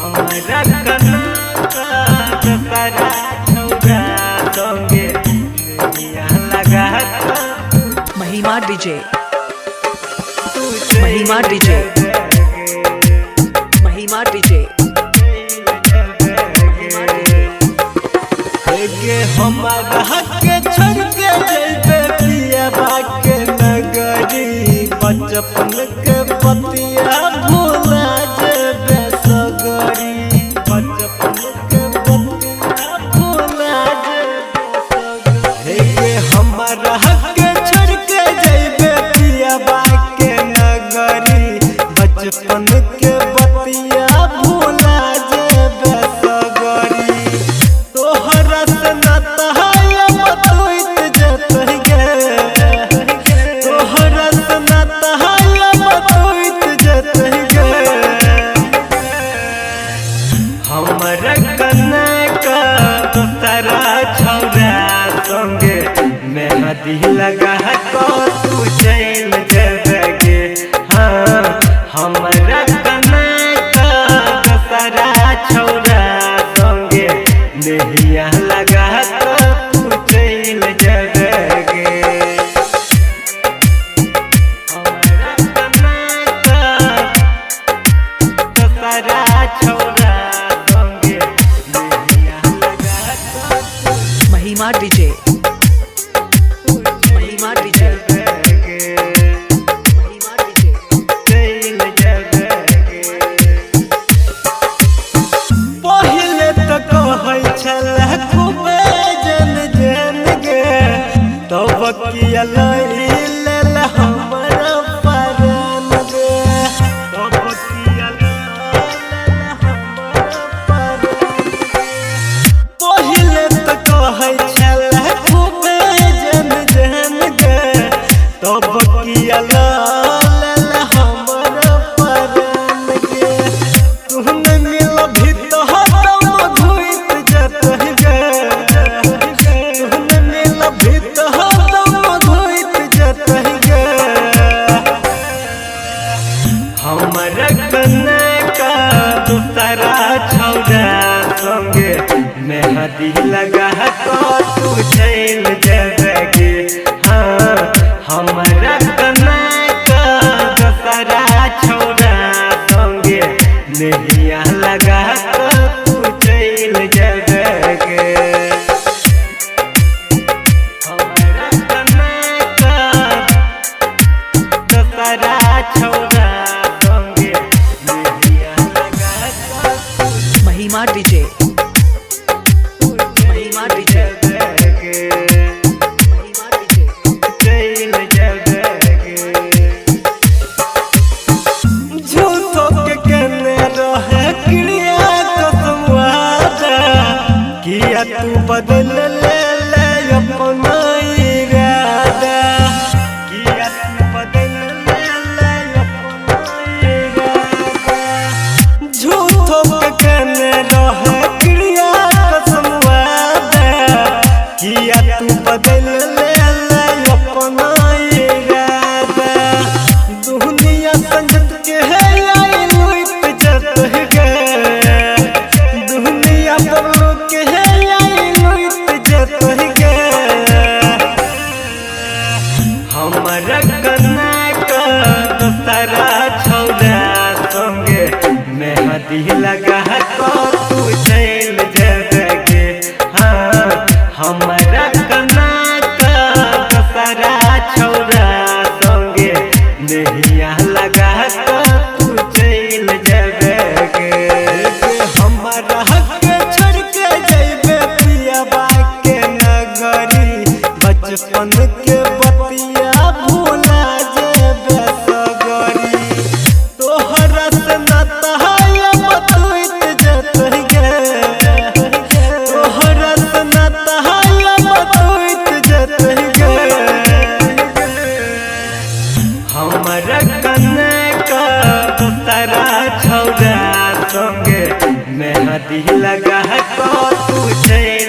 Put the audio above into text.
हमरा कना का दोसरा छौरा संगे नहिया लगा के महिमा डीजे, तू चल महिमा डीजे, जेबे। महिमा डीजे, महिमा डीजे। गे हमारा हक छोड़ के जइबे पिया के नगरी, बचपन के पतिया भूला जेबे सगरी, बचपन के पतिया भूला जेबे सगरी। गे हमारा हक छोड़ के जइबे पिया के नगरी, बचपन के बतिया भूला जेबे सगरी। तोहरा से नाता है बतुइत जतहि गे, तोहरा से नाता है बतुइत जतहि गे। हमरा कना का दोसरा छौरा संगे मेहंदी लगा के तू चल जेबे गे। हाँ, हमरा कना का दोसरा छौरा संगे नहिया लगा के तू चल जेबे गे। हमरा कना का दोसरा छौरा संगे नहिया लगा के महिमा डीजे, तू महिमा डीजे, जेबे गे। महिमा डीजे। चल जेबे गे। पहिले तऽ कहै छलै खूबे जन जन गे, तब किया लई लेल हमर परान गे, तब किया लई लेल हमर परान गे। पहिले तऽ कहै छलै खूबे जन जन गे, तब किया लेल हमर परान गे। तू नहि मिलबही तऽ हरदम घुइत जतहि गे, तू नहि मिलबही तऽ हरदम घुइत जतहि गे। हमरा कना का दोसरा छौरा संगे मेहंदी लगा के तू चल जेबे गे। हाँ, हमरा कना का दोसरा छौरा संगे नहिया लगा के तू चल जेबे गे। हमरा कना का दोसरा छौरा संगे नहिया लगा के महिमा डीजे, तू महिमा डीजे, जेबे गे। महिमा डीजे। चल जेबे गे। झूठो के केने रहे क्रिया कसम वादा, किया तू बदल ले ले अपना इरादा, किया तू बदल ले ले अपना इरादा। झूठो के केने रहे क्रिया कसम वादा, किया तू बदल ले ले अपना इरादा। दुनिया संजत के है आई लुट जतहि गे, दुनिया बबलू के है आई लुट जतहि गे। हमरा कना का दोसरा छौरा संगे मेहंदी लगा के तू चल जेबे गे। हाँ, हमरा कना का दोसरा छौरा संगे नहिया लगा के तू चल जेबे गे। हमरा हक छोड़ के जइबे पिया के नगरी, बचपन के बतिया भूला जेबे सगरी। तोहरा से नाता है बतुइत जतहि गे, तोहरा से नाता है बतुइत जतहि गे। हमरा कना का दोसरा छौरा संगे मेहंदी लगा के तू चल